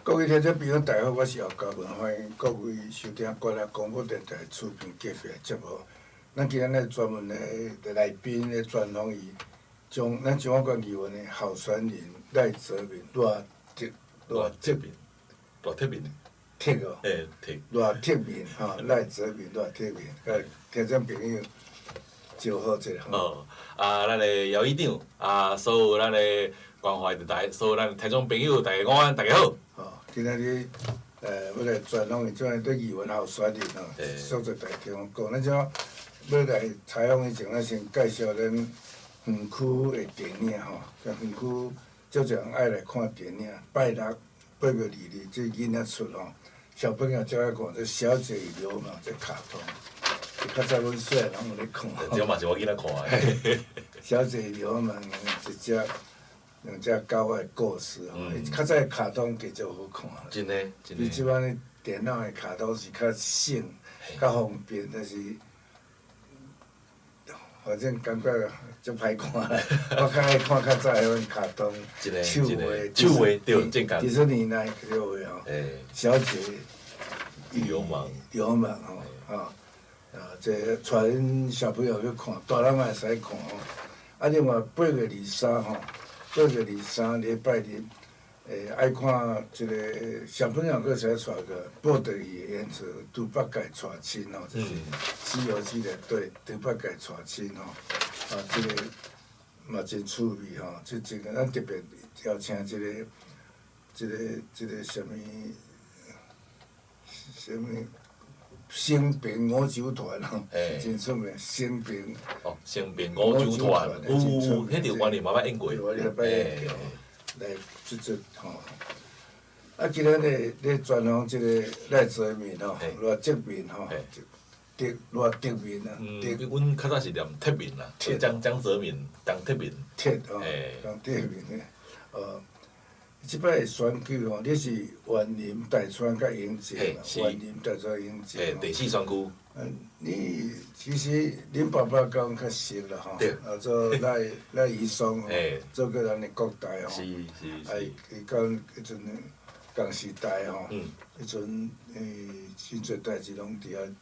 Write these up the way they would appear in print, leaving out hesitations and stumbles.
各位聽眾朋友，大家好，我是姚嘉文，歡迎各位收聽國立廣播電臺出品隔壁的節目。咱今仔日專門的來賓咧專訪伊，將咱彰化縣議員的候選人賴澤民賴哲賴哲民，賴鐵民，鐵哦，欸，鐵賴鐵民吼，賴澤民賴鐵民，佮聽眾朋友招呼一下吼。哦，啊，咱的姚議長，啊，所有咱的關懷電臺，所有咱聽眾朋友，大家午安，大家好。吼，今仔日欲來專訪伊，這個對議員候選人吼，速速來聽我講。咱這欲來採訪以前，咱先介紹咱園區的電影吼。這園區足濟人愛來看電影，拜六8月2日，這囡仔出吼，小朋友最愛看這小姐與流氓這卡通。較早阮細漢攏有咧看。這嘛是我囡仔看的。小姐與流氓一隻、兩隻狗仔的故事吼，較早的卡通其實好看。真的，真的。比這擺的電腦的卡通是較省、較方便，但是反正感覺足歹看啦。我較愛看較早彼款卡通，手畫、手畫對，正確。迪士尼那個畫吼，小姐與流氓，流氓吼，吼，啊，這帶恁小朋友去看，大人嘛會使看吼。啊，另外八月二三吼，八月二三禮拜日，愛看這個小朋友閣會使帶個報得伊的演出，豬八戒娶親吼，這是《西遊記》的對，豬八戒娶親吼，啊，這個嘛真趣味吼，這這個咱特別邀請這個、這個、這個啥物、啥物升平五洲團吼，真出名，升平。哦，升平五洲團，有有，彼條觀念嘛捌演過。捌演過，來制作吼。啊，今仔日咧專訪這個賴澤民吼，賴澤民吼，德賴德民啊。嗯，阮較早是念鐵民啦，江江澤民，江鐵民。鐵哦，江鐵民的，哦。這擺選舉吼，你是員林、大川佮永靖嘛？員林、大川、永靖。欸，第四選區。嗯，你其實恁爸爸佮阮較熟啦吼，啊做賴賴宜松吼，做過咱的國大吼，啊伊佮阮彼陣仝時代吼，彼陣真濟代誌攏佇遐，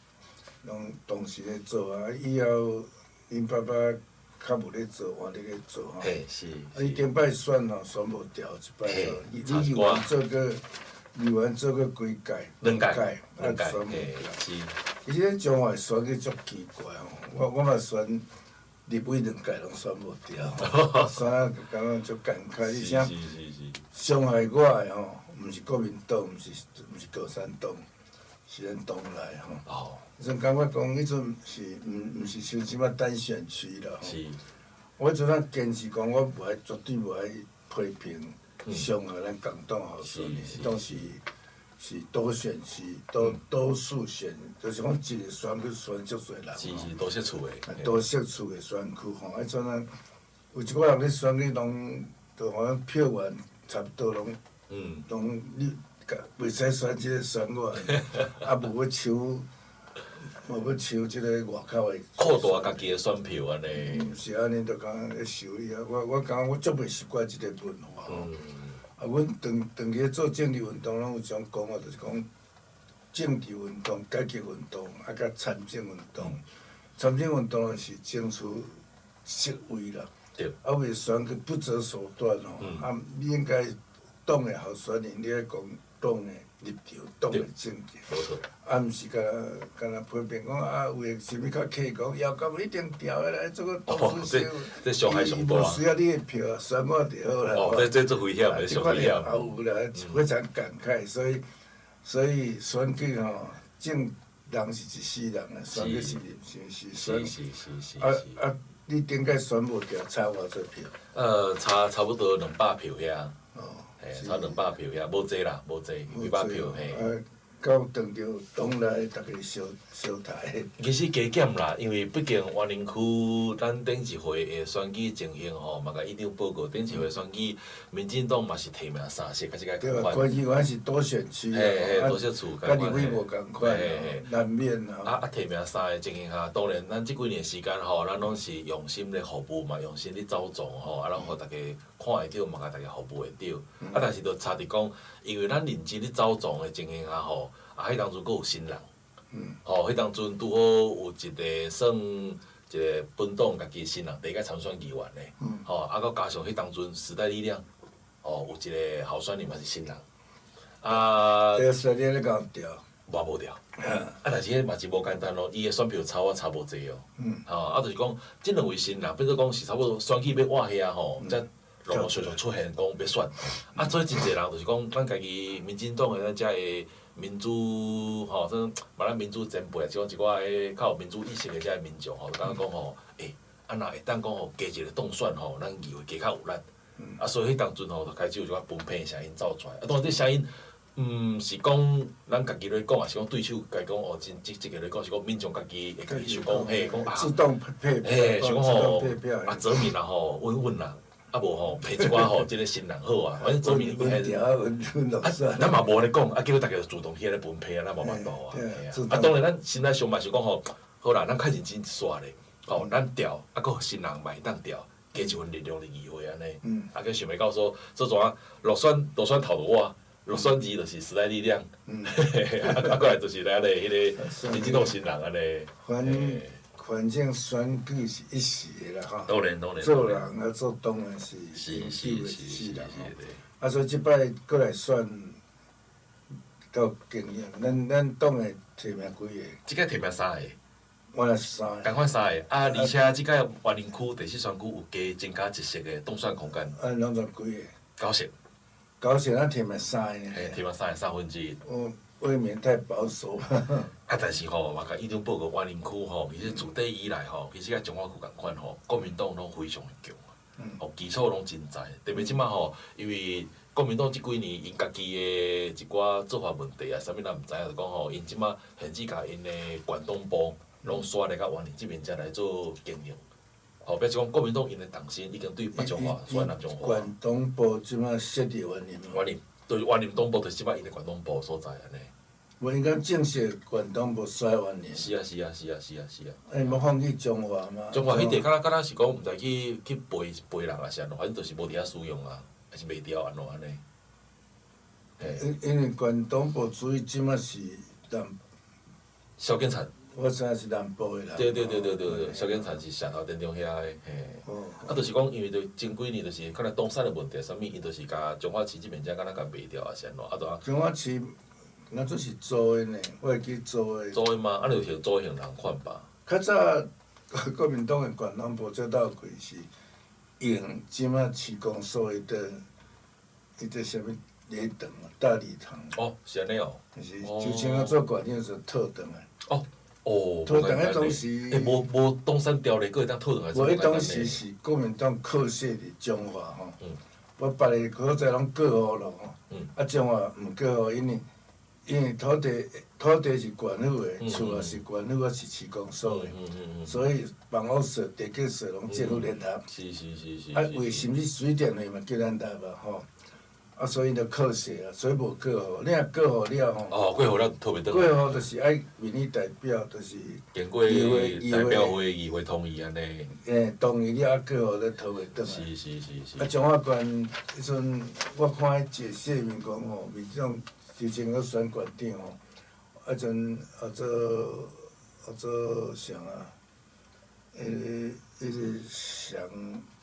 攏同時咧做啊。以後恁爸爸較無咧做，換你咧做吼。啊，你頂擺選吼選無牢，一擺吼，你議員做過，議員做過幾屆？兩屆。啊，選無牢。其實咱彰化選舉足奇怪吼，我我嘛選立委兩屆攏選無牢，選啊感覺足感慨，而且傷害我的吼，毋是國民黨，毋是共產黨，是咱黨內吼。彼陣感覺講，彼陣是毋毋是像這擺單選區啦吼。我彼陣啊堅持講，我無愛絕對無愛批評傷害咱共黨候選人，當時是多選區，多多數選，就是講一個選區選足濟人。是是多席次的。多席次的選區吼，彼陣啊，有一寡人咧選舉攏，就好像票源差不多攏，攏你袂使選這個選我，啊無欲搶，無欲搶這個外口的。擴大家己的選票按呢。毋是按呢，就感覺咧受你啊！我我感覺我足袂習慣這個文化吼。啊，阮長長期做政治運動，攏有種講法，就是講政治運動、改革運動，啊，佮參政運動。參政運動是爭取席位啦。啊，為選舉不擇手段吼，啊，你應該黨的候選人，你愛講黨的立場、黨的政見。無錯。啊，毋是干干焦批評講啊，有的啥物較客氣講，姚嘉文一定調的來做個黨主席。這傷害上大。伊無需要你的票，選我就好啦。哦，這這足危險的，上危險。也有啦，非常感慨，所以所以選舉吼，政人是一世人啊，選舉是人生是選。啊啊！你頂擺選無牢，差偌濟票？差不多200票遐。哦。嘿，差兩百票遐，無濟啦，無濟，幾百票嘿。到當著黨內逐家相相抬。其實加減啦，因為畢竟員林區咱頂一回的選舉情形吼，嘛共議長報告，頂一回選舉，民進黨嘛是提名三席，較這個仝款。對啊，縣議員是多選區啊，多席次，佮立委無仝款，難免啊。啊啊，提名三个情形下，當然咱這幾年時間吼，咱攏是用心咧服務嘛，用心咧走總吼，啊，攏予逐家看會著，嘛共逐家服務會著。啊，但是就差佇講，因為咱認真咧走狀的情形下吼，啊，彼當陣閣有新人，吼，彼當陣拄好有一個算一個本黨家己新人第一屆參選議員的，吼，啊，閣加上彼當陣時代力量，吼，有一個候選人嘛是新人，啊，這個時代力量調，嘛無調，啊，但是彼嘛真無簡單咯，伊的選票差我差無濟哦，吼，啊，就是講這兩位新人，變做講是差不多選舉欲倚遐吼，才陸陸續續出現講欲選，啊，所以真濟人就是講，咱家己民進黨的咱遮的民主吼，算嘛咱民主前輩啊，是講一寡彼較有民主意識的遮的民眾吼，就感覺講吼，欸，啊若會當講吼加一個當選吼，咱議會加較有力，啊，所以彼當陣吼，就開始有一寡分配的聲音走出來，啊，當然這聲音毋是講咱家己咧講，抑是講對手共講哦，真積極咧講，是講民眾家己會家己想講，嘿，講啊，自動配票，嘿，想講吼，啊，澤民啊吼，穩穩啦，啊無吼，配一寡吼，這个新人好啊，反正澤民啊，咱嘛無按呢講，啊，結果逐家就主動起來分配啊，咱無法度啊，啊，當然咱心內想嘛是講吼，好啦，咱較認真煞咧，吼，咱調，啊，閣新人嘛會當調，加一份力量入議會按呢，啊，閣想袂到說，做怎啊，落選落選頭就我。落選二就是時代力量，啊，過來就是來咧，彼个民進黨新人按呢。反正選舉是一時的啦，吼。當然當然。做人啊，做黨員是永久的一世人吼。啊，所以這擺閣來選，夠經驗。咱黨的提名幾個？這屆提名三個。原來是三個。仝款三個，啊，而且這屆員林區第四選區有加增加一席的當選空間。啊，攏總幾個？九席。九席咱提名三個呢。嘿，提名三個三分之一。哦，未免太保守。啊，但是吼，嘛共院長報告，員林區吼，其實自底以來吼，其實佮彰化區仝款吼，國民黨攏非常的強，吼，基礎攏真在。特別這擺吼，因為國民黨這幾年𪜶家己的一寡做法問題啊，啥物咱毋知影，就講吼，𪜶這擺甚至共𪜶的縣黨部攏徙來到員林這邊才來做經營。吼，表示講國民黨𪜶的重心已經對北彰化徙南彰化。縣黨部這擺設佇員林。員林，對，員林黨部就是這擺𪜶的縣黨部所在按呢。無應該正式縣黨部設員林。是啊是啊是啊是啊是啊。欸，無放去彰化嗎？彰化彼塊，敢若敢若是講毋知去去賠賠人抑是按怎，反正就是無佇遐使用啊，抑是賣掉按怎按呢？因為縣黨部主要這擺是南。蕭建燦。我知影是南部的人。對對對對對對，蕭建燦是石頭田中遐的，嘿。啊，就是講，因為就前幾年就是可能黨產的問題，啥物，伊就是共彰化市這邊才敢若共賣掉，抑是按怎，啊，就啊。彰化市，若做是租的呢，我會記租的。租的嗎？啊，就是租的人款吧。較早國民黨的縣黨部做鬥開是用這擺市公所彼個啥物禮堂啊，大禮堂。哦，是按呢哦。就是周清啊做縣長時討轉來。哦。哦，討轉來當時。欸，無無黨產條例，閣會當討轉來。無，彼當時是國民黨靠勢佇彰化吼。我別个所在攏過戶咯吼。啊，彰化毋過戶，因為土地是縣府的，厝也是縣府，抑是市公所的，所以房屋稅、地價稅攏政府聯合。啊，為甚至水電費嘛叫咱納啊吼。啊，所以就靠勢啊，所以無過戶。你若過戶了吼，哦，過戶了討袂轉。過戶就是愛民意代表，就是經過代表會議會同意按呢。欸，同意了啊，過戶才討袂轉來。是是是是。啊，彰化縣彼陣我看彼一個說明講吼，民眾之前閣選縣長吼，啊陣啊做啊做啥啊？彼个誰？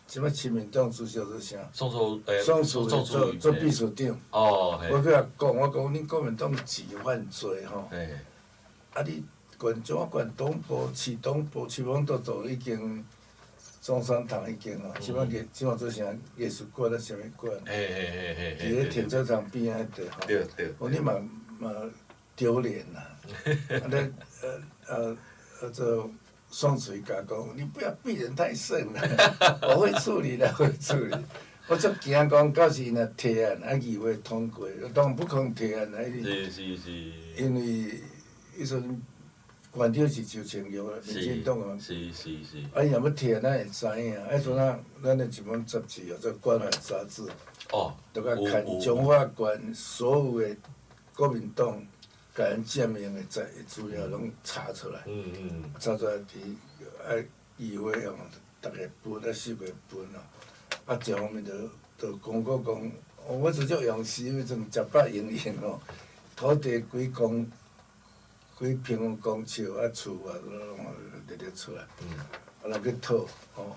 這擺親民黨主席做啥？宋楚欸，宋楚做做秘書長。哦，我閣共講，我講恁國民黨錢犯濟吼。啊，你縣彰化縣黨部、市黨部、市黨都都已經中山堂已經哦，這擺藝這擺做啥藝術館啊，啥物館？佇咧停車場邊仔彼塊吼。對對。哦，你嘛嘛丟臉啦！啊，咧做。宋楚瑜共講，你不要逼人太甚了，我會處理的，會處理。我足驚講，到時若提案，啊議會通過，當然不可能提案啊，是是是。因為彼陣縣長是周清玉，民進黨的。是是是。啊，伊若欲提案，咱會知影。彼陣啊，咱的一本雜誌叫做《關懷雜誌》，就共看彰化縣所有的國民黨。共𪜶佔用的在資料攏查出來，查出來佇愛議會哦，逐个分啊四月分哦，啊，一方面就公告講，我就足用心，彼阵食饱闲闲吼，土地几公几平方公尺啊，厝啊，拢列列出来，啊来去讨吼，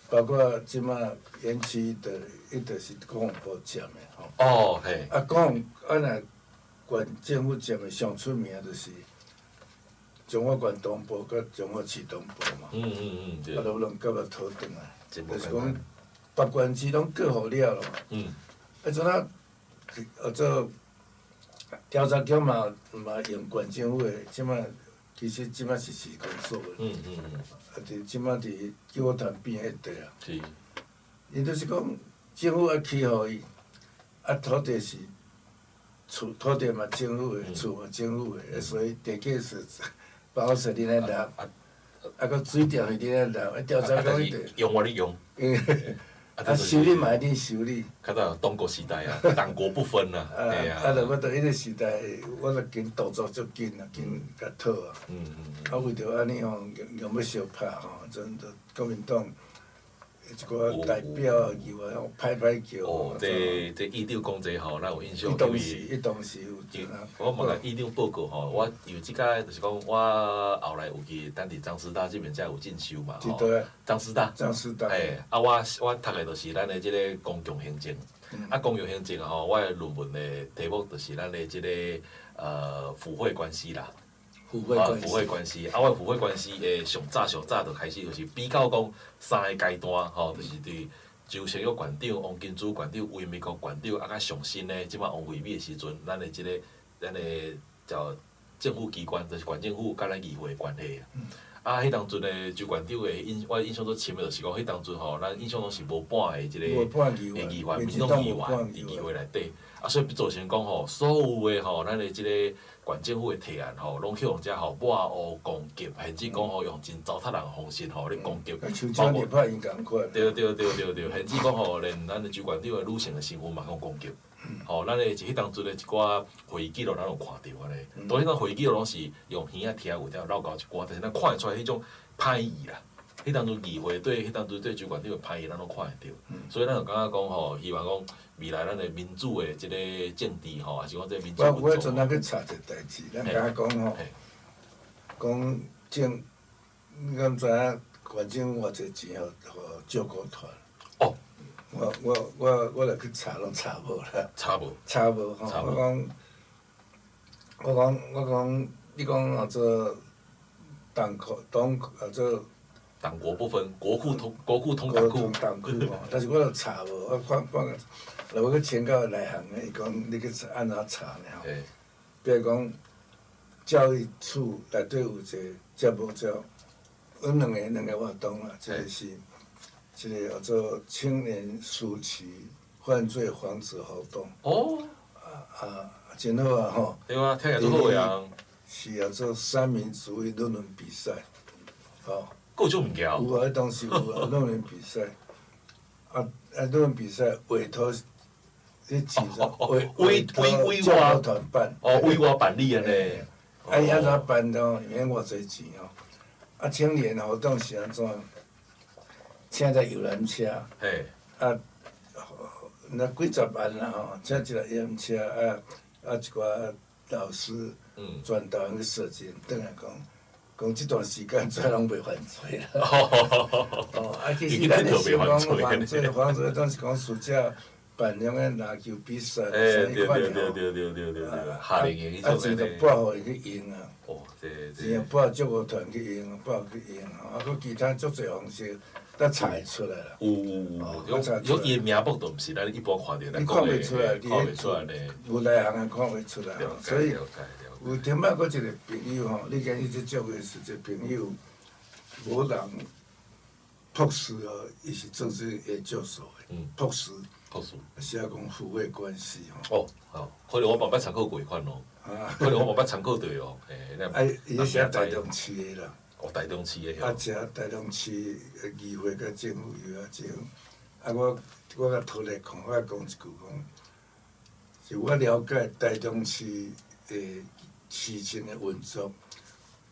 包括這馬園區的，伊就是國防部佔的吼。哦，嘿。啊，講啊若縣政府佔的上出名就是彰化縣東部佮彰化市東部嘛。啊，都攏佮伊討轉來，就是講別縣市攏過予了咯。啊，陣啊，做調查局嘛嘛用縣政府的，這馬其實這馬是市公所的。啊，佇這馬佇救國團邊彼塊啊。伊就是講政府愛起予伊，啊土地是厝土地嘛政府的，厝嘛政府的，所以地價是包說恁來納，啊，閣水電費恁來納，啊調查局彼用我咧用。啊，修理嘛愛恁修理。較早黨國時代啊，黨國不分啊，啊。啊，就我佇彼個時代，我就緊動作足緊啊，緊共討啊。啊，為著按呢吼，用欲相拍吼，陣就國民黨一寡代表議員吼，歹歹叫。哦，這議長講這吼，咱有印象。伊當時，伊當時有。我嘛共議長報告吼，我因為這個就是講，我後來有去等佇彰師大這邊才有進修嘛吼。彰師大。彰師大。嘿，啊，我讀的就是咱的這個公共行政。啊，公共行政吼，我的論文的題目就是咱的這個府會關係啦。府會關係。府會關係，啊，我府會關係的上早上早就開始就是比較講三个階段吼，就是佇周清玉縣長、王金珠縣長、吳明國縣長，啊，佮上新的這擺王惠美的時陣，咱的這個咱的叫政府機關，就是縣政府佮咱議會的關係啊。啊，彼當陣的周縣長的印，我印象足深的就是講，彼當陣吼，咱印象中是無半个這個議員，民進黨議員佇議會內底，啊，所以造成講吼，所有的吼，咱的這個縣政府的提案吼，攏去予遮吼抹烏攻擊，甚至講吼用真糟蹋人的方式吼咧攻擊，包括對對對對對，甚至講吼連咱的周縣長的女性的身份嘛予攻擊，吼，咱的彼當陣的一寡會議記錄，咱有看著按呢。當然，咱會議記錄攏是用耳仔聽有點漏勾一寡，但是咱看會出來彼種歹意啦。彼當陣議會對彼當陣對周縣長的歹意，咱攏看會著。所以咱就感覺講吼，希望講未來咱的民主的這個政治吼，抑是講這個民主我我陣仔去查一個代誌，咱敢講吼，講政，你敢知影縣政府偌濟錢予救國團？哦。我來去查攏查無啦。查無。查無吼，我講，我講我講，你講叫做黨庫黨叫做。黨國不分，國庫通國庫通黨庫。黨庫吼，但是我著查無，我看看，我去請教內行的，伊講你去查按怎查呢？吼。比如講，教育處內底有一個節目叫，有兩個活動啦，一個是，一個叫做青年暑期犯罪防治活動。哦。啊，真好啊吼。對啊，聽起來足好啊。是叫做三民主義論文比賽，吼。閣有這種物件有啊，彼當時有啊，論文比賽，啊啊，論文比賽委託，彼錢委委委託救國團辦。哦，委外辦理按呢。啊，伊按怎辦哦？免偌濟錢哦。啊，青年活動是按怎？請一個遊覽車。啊，若幾十萬啦吼，請一個遊覽車啊啊一寡老師，全台灣去設計，轉來講。講這段時間遮攏袂犯罪啦。哦，啊，其實咱是講犯罪，犯罪當是講暑假辦遐個籃球比賽，啥物款的吼。對對對對對對，夏令營啊，錢就撥予伊去用啊。哦，這這。錢撥救國團去用，撥去用，啊，閣其他足濟方式，才查會出來啦。有有有，有伊的名目都毋是咱一般看著咱講的。看袂出來，看袂出來呢。有內行的看袂出來，所以。有頂擺閣一個朋友吼，你今日這照的是一個朋友，無人博士哦，伊是政治研究所的博士，博士，寫講父輩關係吼。哦，好，可能我嘛捌參考過款哦，可能我嘛捌參考著哦，嘿。啊，伊寫台中市的啦。哦，台中市的。啊，寫台中市議會佮政府有啊種，啊我共討來看，我講一句講，就我了解台中市的市政的運作，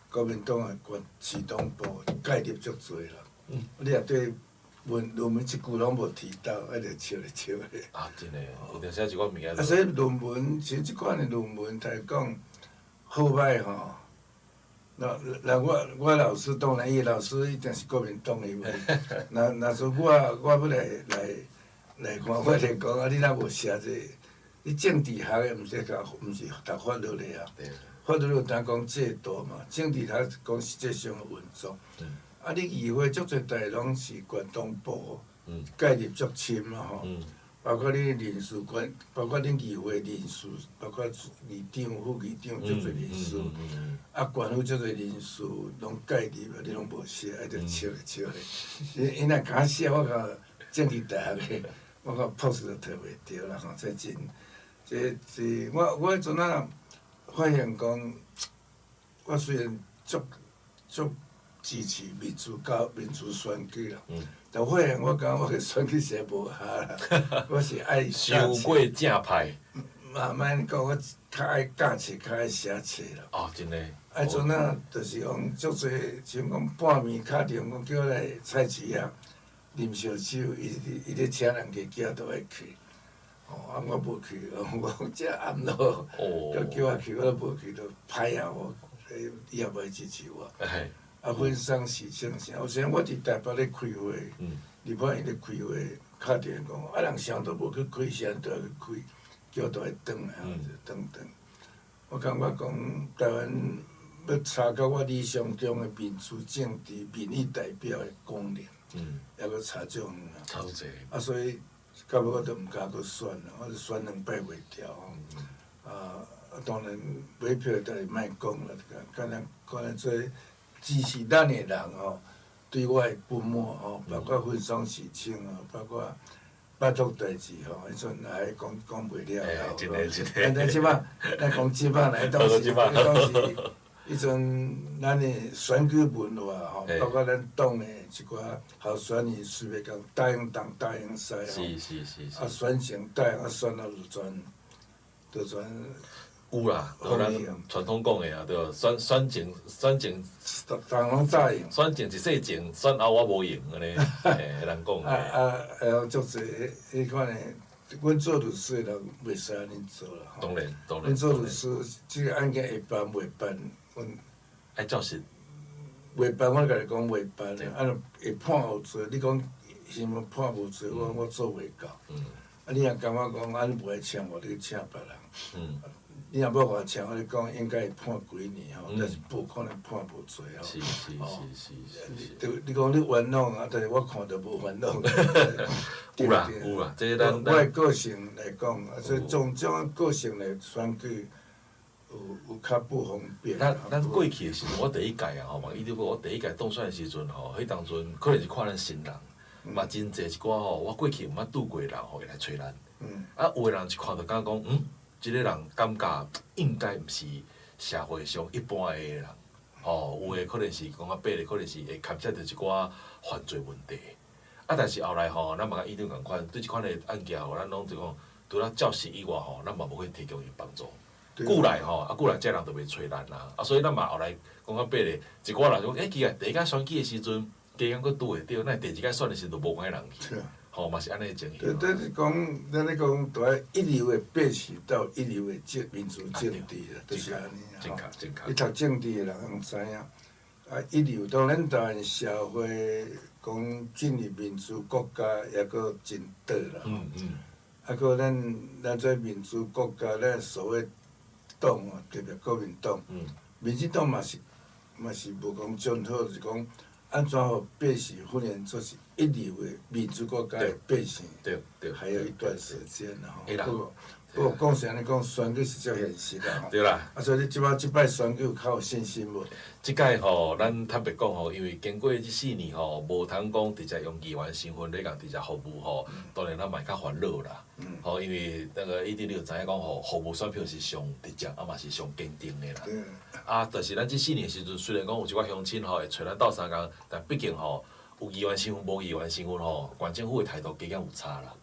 國民黨的縣市黨部介入足濟啦。你若對論論文一句攏無提到，啊，就笑咧笑咧。啊，真的，有陣時一寡物件。啊，所以論文，其實這款的論文來講，好歹吼。那我老師當然，伊老師一定是國民黨的嘛。若說我欲來看，我就講啊，你若無寫這個，你政治學的毋是讀，毋是讀法律的啊。法律有當講制度嘛，政治學講實際上的運作。啊，你議會足濟代攏是懸黨部，介入足深啊吼。包括你人事官，包括恁議會人事，包括議長、副議長足濟人事，啊，縣府足濟人事攏介入啊，你攏無寫，啊，就笑咧笑咧。𪜶若敢寫，我講政治大學的，我講博士都提袂著啦吼，這真，這我彼陣仔發現講，我雖然足足支持民主教民主選舉啦。但發現我感覺我的選舉實在無效啦，我是愛傷過正派。嘛莫講，我較愛教冊，較愛寫冊啦。哦，真的。啊，陣仔就是講足濟，像講半暝敲電話叫我來菜市仔啉燒酒，伊咧請人家囝都愛去。哦，啊我無去，我講這暗暝，閣叫我去，我都無去，就歹啊！我，伊也無愛支持我。啊，分桑市長啥？有時我佇台北咧開會，立法院咧開會，敲電話講，啊人啥都無去開，啥都愛去開，叫都愛轉來，轉轉。我感覺講台灣欲查到我理想中的民主政治、民意代表的功能，猶閣差足遠啊。差足濟。啊，所以到尾我都毋敢閣選啦，我就選兩擺袂牢吼。啊，當然買票當然莫講啦，敢若敢若做支持咱的人吼，對我的不滿吼，包括分桑市長啊，包括拜託代誌吼，彼陣來講講袂了了。真的真的。但這擺，咱講這擺來，當時，彼陣咱的選舉文化吼，包括咱黨的一寡候選人，隨便講答應東答應西吼。啊，選前答應啊，選後就全，就全。有啦，就咱傳統講的啊，對無？選前，逐逐攏答應。選前一世情，選後我無閒按呢，嘿，人講的。啊啊，會曉足濟彼款的，阮做律師的人袂使按呢做啦吼。當然，當然。阮做律師，這個案件會辦袂辦，阮。愛照實。袂辦，我共你講袂辦，啊，若會判有罪，你講是毋判無罪，我做袂到。啊，你若感覺講按呢無愛請我，你去請別人。你若欲我請，我講應該會判幾年吼，但是無可能判無罪吼。對，你講你冤枉啊，但是我看著無冤枉。有啦有啦，這咱我的個性來講，啊，所以種種個性來選舉，有較不方便。咱過去的時陣，我第一屆啊吼，嘛，伊我第一屆當選的時陣吼，彼當陣可能是看咱新人，嘛真濟一寡吼，我過去毋捌拄過的人吼，會來揣咱。啊，有的人一看就感覺講，這個人感覺應該毋是社會上一般的人，吼，有的可能是講較白的，可能是會牽涉著一寡犯罪問題。啊，但是後來吼，咱嘛佮院長仝款，對這款的案件吼，咱攏就講，除了照實以外吼，咱嘛無去提供伊幫助。久來吼，啊久來這人就袂揣咱啦。啊，所以咱嘛後來講較白的，一寡人就講，欸，奇怪，第一擺選舉的時陣，加減閣拄會著，咱第二擺選的時陣就無款的人去。吼，嘛是按呢情形。對，就是講，咱咧講，著愛一流的百姓到一流的政民主政治啦，就是按呢吼。正確。你讀政治的人攏知影，啊，一流當然台灣社會講進入民主國家，抑閣真短啦。啊，閣咱這民主國家，咱所謂黨啊，特別國民黨、民進黨嘛是無講真好，就是講按怎予百姓訓練做是一流的民主國家的百姓，還有一段時間啦吼。不過講實按呢講，選舉是足現實啦吼。對啦。啊，所以你這擺這擺選舉有較有信心無？這擺吼，咱坦白講吼，因為經過這4年吼，無通講直接用議員身份咧共直接服務吼，當然咱嘛會較煩惱啦。吼，因為那個一定你就知影講吼，服務選票是上直接，啊嘛是上堅定的啦。啊，但是咱這四年的時陣，雖然講有一寡鄉親吼會揣咱鬥相共，但畢竟吼有議員身份無議員身份吼，縣政府的態度加減有差啦。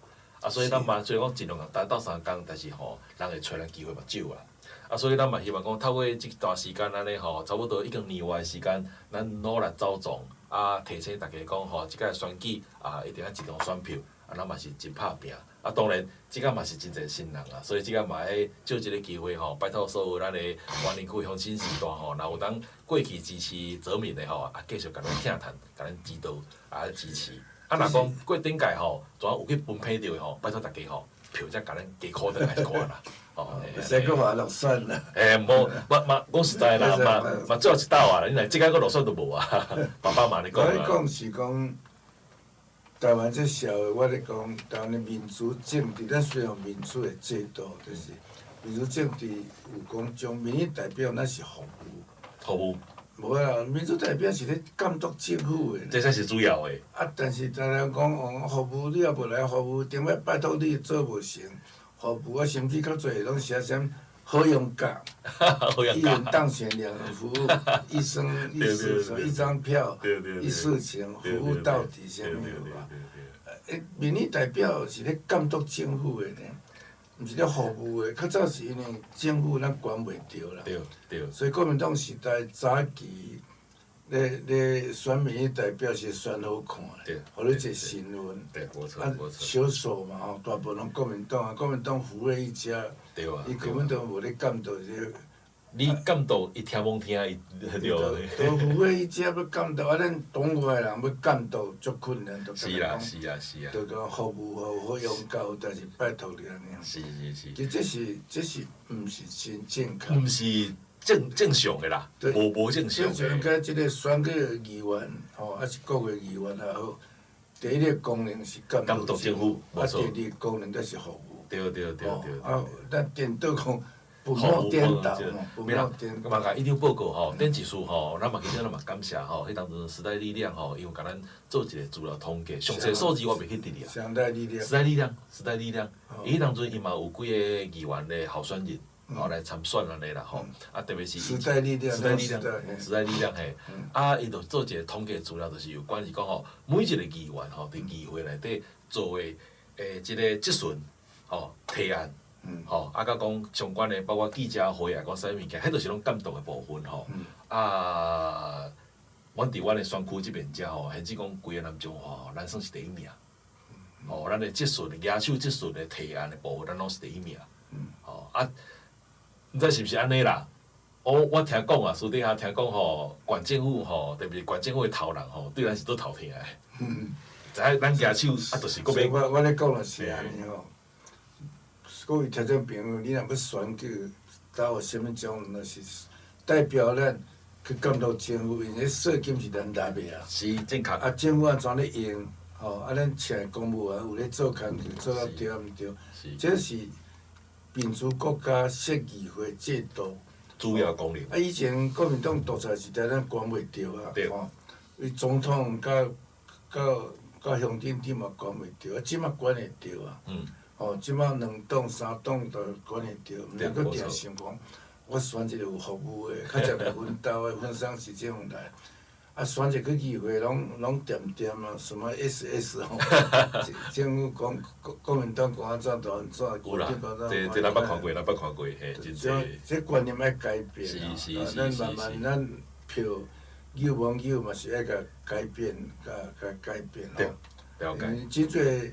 啊，所以咱嘛雖然講盡量共擔鬥相共，但是吼，人會揣咱機會嘛少啦。啊，所以咱嘛希望講透過這段時間按呢吼，差不多已經年外的時間，咱努力走傱，啊，啊，提醒大家講吼，這屆選舉啊，一定愛一張選票，啊，咱嘛是真拍拚。啊，當然，這個嘛是真濟新人啊，所以這個嘛愛借這个機會吼，拜託所有咱的員林區鄉親序大吼，若有當過去支持澤民的吼，啊，繼續共咱疼趁，共咱指導，啊支持。啊，若講過頂屆吼，怎有去分配著的吼，拜託大家吼，票才共咱加箍轉來一寡啦。吼，袂使閣予落選啦。欸，無，嘛嘛講實在啦，嘛嘛最後一鬥啊，你若這屆閣落選就無啊，爸爸嘛按呢講我講是講，台灣這社會，我咧講台灣的民主政治，咱雖然有民主的制度，就是民主政治有講將民意代表，咱是服務。服務。無啊，民主代表是咧監督政府的。這才是主要的。啊，但是常常講哦，服務你也無來服務，頂擺拜託你做無成，服務啊，甚至較濟攏寫啥物好用價，一人當選兩人服務，一生一世，一張票，一事情，服務到底，啥物有啊？欸，民意代表是咧監督政府的呢，毋是咧服務的。較早是因為政府咱管袂著啦，所以國民黨時代早期咧咧選民意代表是選好看的，予你一個身份，啊，少數嘛吼，大部分攏國民黨啊，國民黨父老一家，伊根本都無咧監督這個。你監督伊聽罔聽伊對。都父老一家欲監督，啊，咱黨外人欲監督足困難，是啦是啊是啊。就講服務好好用到，但是拜託你按呢。其實這是毋是真正確？毋是正正常的啦，無無正常。正常應該這個選舉議員吼，抑是國會議員也好，第一个功能是監督政府，啊，第二個功能才是服務。對對對對。啊，咱顛倒講。本末顛倒，本末顛倒。嘛共院長報告吼，頂一次吼，咱嘛其實咱嘛感謝吼，彼當陣時代力量吼，伊有共咱做一個資料統計，詳細數字我袂記得哩啊。時代力量。時代力量，時代力量，伊彼當陣伊嘛有幾个議員的候選人，吼來參選按呢啦吼，啊特別是。時代力量。時代力量，時代力量嘿，啊伊就做一個統計資料，就是有關於講吼，每一個議員吼，佇議會內底做的欸這個質詢，吼提案。吼，啊，佮講相關的，包括記者會啊，講啥物物件，彼都是攏監督的部分吼。啊，阮佇阮的選區這邊遮吼，甚至講規个南中華吼，咱算是第一名。吼，咱的質詢、舉手質詢的提案的部分，咱攏是第一名。吼啊，毋知是毋是按呢啦？我聽講啊，私底下聽講吼，縣政府吼，特別縣政府的頭人吼，對咱是足頭疼的。知影咱舉手啊，就是閣欲。我咧講就是按呢吼。各位聽眾朋友，你若欲選舉，投予啥物種，若是代表咱去監督政府，因為稅金是咱納的啊。是正確。啊，政府按怎咧用？吼，啊，咱請公務員有咧做工課，做了對毋對？這是民主國家設議會制度主要功能。啊，以前國民黨獨裁時代，咱管袂著啊，吼，伊總統佮佮佮鄉鎮長嘛管袂著，啊，這馬管會著啊。吼，這馬兩黨三黨都管會著，毋通閣定想講，我選一個有服務的，較濟來阮兜的，分送市政府來，啊，選一個議會攏攏恬恬啊，什麼 SS 吼，政府講國國民黨講按怎就按怎，有啦，這這咱捌看過，咱捌看過，嘿，真濟。這觀念愛改變啊！咱慢慢咱票有網友嘛是愛共改變，共共改變吼。了解。真濟。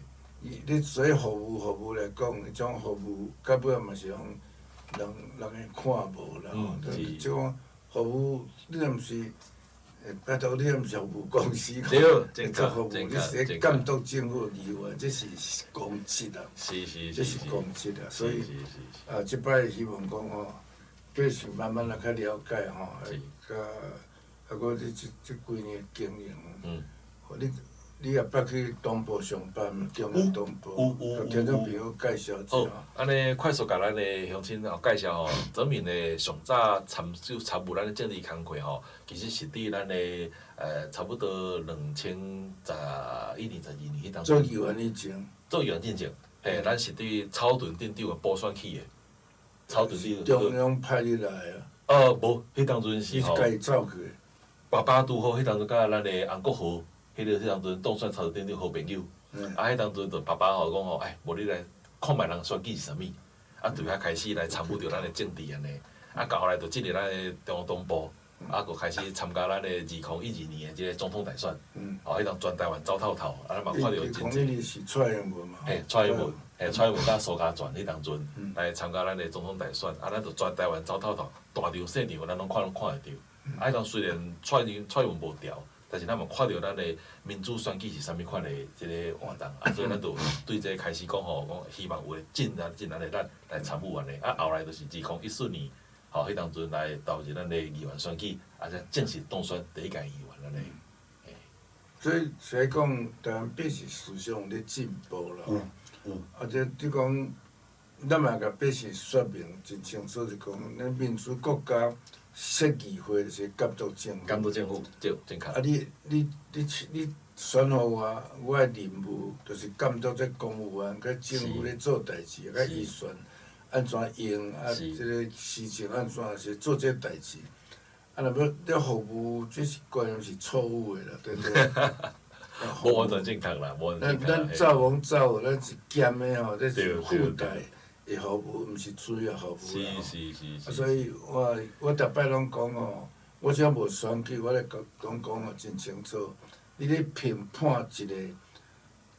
你做服務服務來講，彼種服務到尾嘛是予人人會看無啦吼。這種服務，你若毋是，拜託你若毋是服務公司，對，做服務，你是咧監督政府議員，這是公職啊。這是公職啊，所以啊，這擺希望講吼，必須慢慢來較了解吼，佮啊，閣這這這幾年經驗，你。你也捌去東部上班毋？中央東部，共聽眾朋友介紹一下。好，按呢快速共咱的鄉親哦介紹吼，澤民的上早參就參與咱的政治工課吼，其實是佇咱的差不多2011年、12年彼當。做議員以前。做議員進前，嘿，咱是佇草屯鎮長的補選起的。草屯鎮。中央派你來啊？無，彼當陣是吼。你是家己走去的。爸爸拄好彼當陣佮咱的洪國豪。彼个彼當陣當選草屯鎮長好朋友，啊，彼當陣就爸爸吼講吼，哎，無你來看覓人選舉是啥物，啊，對遐開始來參與著咱的政治按呢，啊，到後來就進入咱的中央黨部，啊，閣開始參加咱的2012年的這个總統大選，哦，彼當全台灣走透透，啊，咱嘛看著真濟。是蔡英文嘛？嘿，蔡英文，嘿，蔡英文佮蘇嘉全彼當陣來參加咱的總統大選，啊，咱就全台灣走透透，大場細場咱攏看攏看會著。啊，彼當雖然蔡英文無牢，但是咱嘛看著咱的民主選舉是啥物款的這个活動，啊，所以咱就對這個開始講吼，講希望有盡咱盡咱的力來參與按呢。啊，後來就是2014年，吼，彼當陣來投入咱的議員選舉，啊，才正式當選第一屆議員按呢。所以所以講，台灣百姓思想咧進步啦。有有。啊，這你講，咱嘛共百姓說明真清楚，就講咱民主國家設議會是監督政府。監督政府，對，正確。啊你，你你你選予我，我的任務就是監督這公務員佮政府咧做代誌，佮預算按怎用，啊，這个施政按怎是做這代誌。啊，若欲咧服務，這是觀念是錯誤的啦，對不對？無完全正確啦，無完全正確。咱走往走，咱是兼的吼，這是附帶的服務，毋是主要服務啦。啊，所以我我逐擺攏講吼，我只要無選舉，我咧講講講予真清楚。你咧評判一个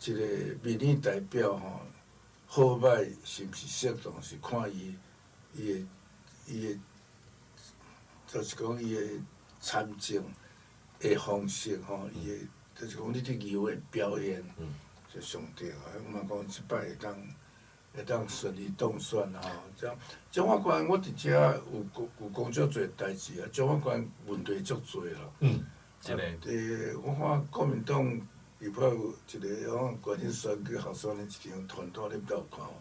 一个民意代表吼，好歹是毋是適當，是看伊伊的伊的，就是講伊的參政的方式吼，伊的就是講你佇議會表現，是上重要。我嘛講這擺會當會當順利當選吼，這樣彰化縣我佇遮有有講足濟代誌啊，彰化縣問題足濟啦。真的。我看國民黨伊派有一个講關心選舉候選人一張傳單，你毋知有看無？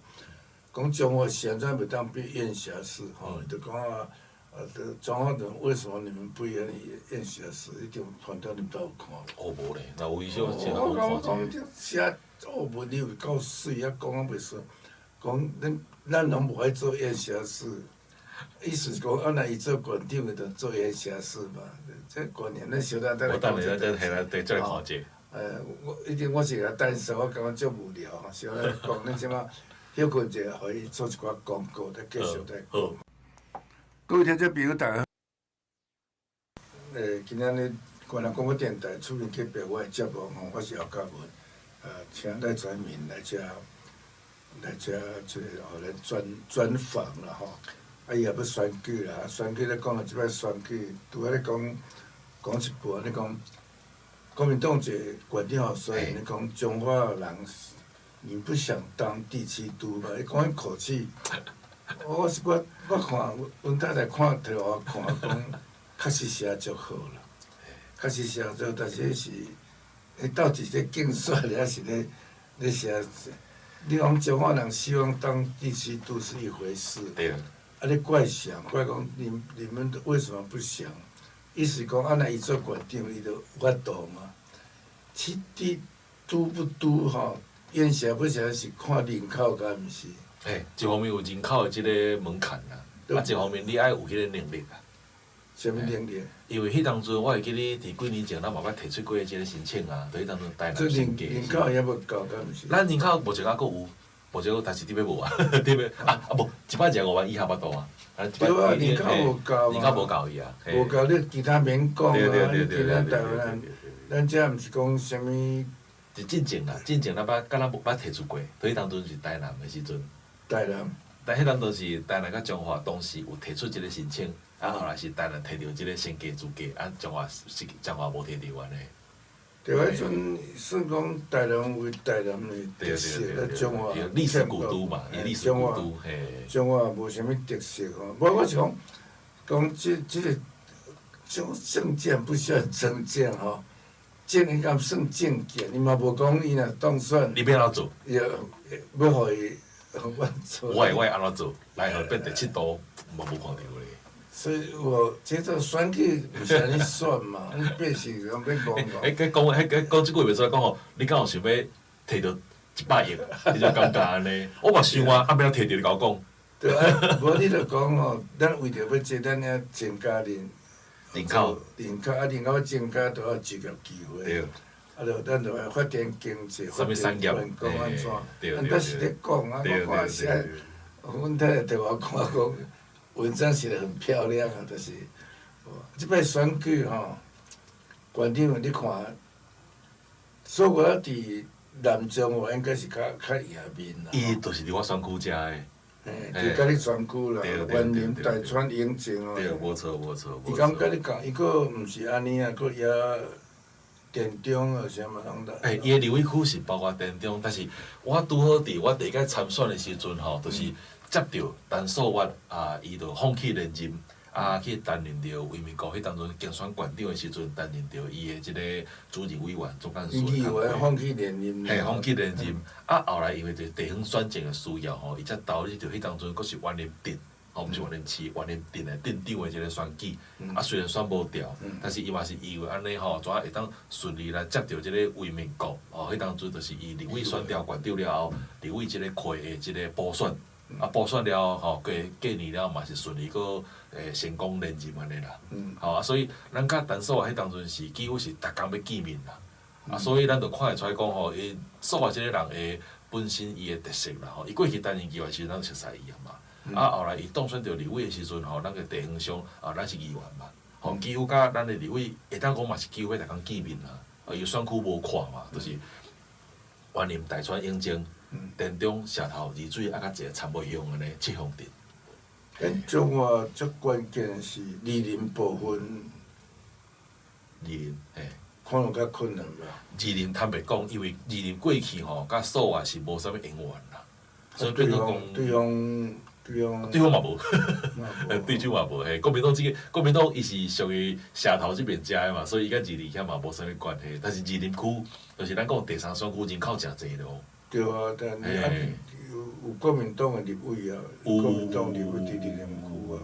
講彰化縣怎袂當變驗轄市吼，伊就講啊，啊，彰化人為什麼你們不願意驗轄市？彼張傳單你毋知有看無？哦，無咧，若有伊少我講講這寫哦，文理有夠媠啊，講啊袂順，講咱咱攏無愛做驗轄市，意思是講啊，若伊做縣長的，就做驗轄市嘛。這觀念咱小等等來講這個。我等下再再來看者。我一定我是共等說，我感覺足無聊吼，小來講，咱這馬歇睏者，予伊做一寡廣告，再繼續再講。各位聽眾朋友，大家好。今仔日關南廣播電臺出面隔壁我的節目吼，我是姚嘉文，請賴傳民來遮來遮這个予咱專專訪啦吼。啊，伊也欲選舉啦，選舉咧講到這擺選舉，拄仔咧講講一半，咧講國民黨一個縣長候選人咧講彰化人，你不想當第七都嘛？伊講彼口氣，我是我我看，阮太太看摕予我看，講確實寫足好啦，確實寫足好，但是彼是，伊到底是咧競選咧，抑是咧咧寫？你講彰化人希望當第七都是一回事，啊，你怪誰？怪講你你們為什麼不想？意思講，啊，若伊做縣長，伊就有法度嘛。其實都不都吼，驗轄不轄是看人口敢毋是？嘿，一方面有人口的這个門檻啦，啊，一方面你愛有彼个能力啊。啥物能力？因為彼當陣我會記得佇幾年前，咱嘛捌提出過這个申請啊，佇彼當陣台南省人人口也無夠，敢毋是？咱人口目前猶閣有，目前閣，但是佇欲無啊，佇欲啊啊無，125萬以下巴肚啊。對啊，人口無夠人口無夠伊啊。無夠，你其他免講啊，你其他台灣人，咱這毋是講啥物？是進前啦，進前咱捌敢若無捌提出過，佇彼當陣是台南的時陣。台南。但彼當陣是台南佮彰化同時有提出這个申請，啊後來是台南提著這个先加資格，啊彰化是彰化無提著按呢。對，彼陣算講台南為台南的特色，啊彰化歷史古都嘛，歷史古都，嘿。彰化無啥物特色吼，無我是講，講這這个種政見不需要政見吼，政應該算政見，伊嘛無講伊若當選。你欲按怎做？欲欲予伊我做。我會我會按怎做？來予變第七都，嘛無看著咧。所以我這個選舉毋是按呢選嘛，你百姓攏欲戇戇。欸，講講，彼講這句袂使講吼，你敢有想欲提著100億？你就感覺按呢？我嘛想啊，啊欲按怎提著？你共我講。對啊，無你著講吼，咱為著欲這，咱遐增加人人口，人口啊，人口增加，就愛就業機會。對。啊，著咱著愛發展經濟，發展觀光按怎？咱都是咧講啊，我看寫，阮太太佇我看講，文章寫得很漂亮啊，就是這擺選舉吼，縣長你看，所以我佇南彰化應該是較贏面啦。伊就是佇我選區遮的。嘿，就佮你選區啦，員林、大川、永靖哦。對，無錯無錯。伊敢佮你講，伊閣毋是按呢啊，閣也田中啊，啥物攏來。欸，伊的立委區是包括田中，但是我拄好佇我第一擺參選的時陣吼，就是接著陳素月啊，伊就放棄連任。啊，去擔任著衛民國彼當陣競選縣長的時陣，擔任著伊的這个主任委員總幹事。伊放棄連任。嘿，放棄連任。啊，後來因為地方選情的需要吼，伊才投入著彼當陣閣是員林鎮，吼，毋是員林市，員林鎮的鎮長的這个選舉。啊，雖然選無著，但是伊嘛是以為按呢吼，怎會當順利來接著這个衛民國吼，彼當陣就是伊立委選掉縣長了後，立委這个區的這个補選。啊，補選了吼，過過年了嘛是順利閣成功連任按呢啦。吼啊，所以咱佮陳素月彼當陣是幾乎是逐工欲見面啦。啊，所以咱就看會出來講吼，伊素月這个人的本身伊的特色啦吼。伊過去擔任議員時陣，咱就熟似伊啊嘛。啊，後來伊當選著立委的時陣吼，咱個地方上啊，咱是議員嘛，吼，幾乎佮咱的立委會當講嘛是幾乎逐工見面啦。啊，伊選區無闊嘛，就是員林、大川、永靖。田中、社頭、二水，啊，佮一个杉尾鄉按呢七鄉鎮。咱彰化最關鍵是二林部分。二林，嘿。可能較困難吧。二林坦白講，因為二林過去吼，佮素月是無啥物姻緣啦，所以變做講。對方，對方。對方嘛無，對手嘛無嘿。國民黨這个，國民黨伊是屬於社頭這邊遮的嘛，所以伊佮二林遐嘛無啥物關係。但是二林區，就是咱講第三選區人口誠濟咯。對啊，但啊有國民黨的立委啊，國民黨立委佇二林區啊。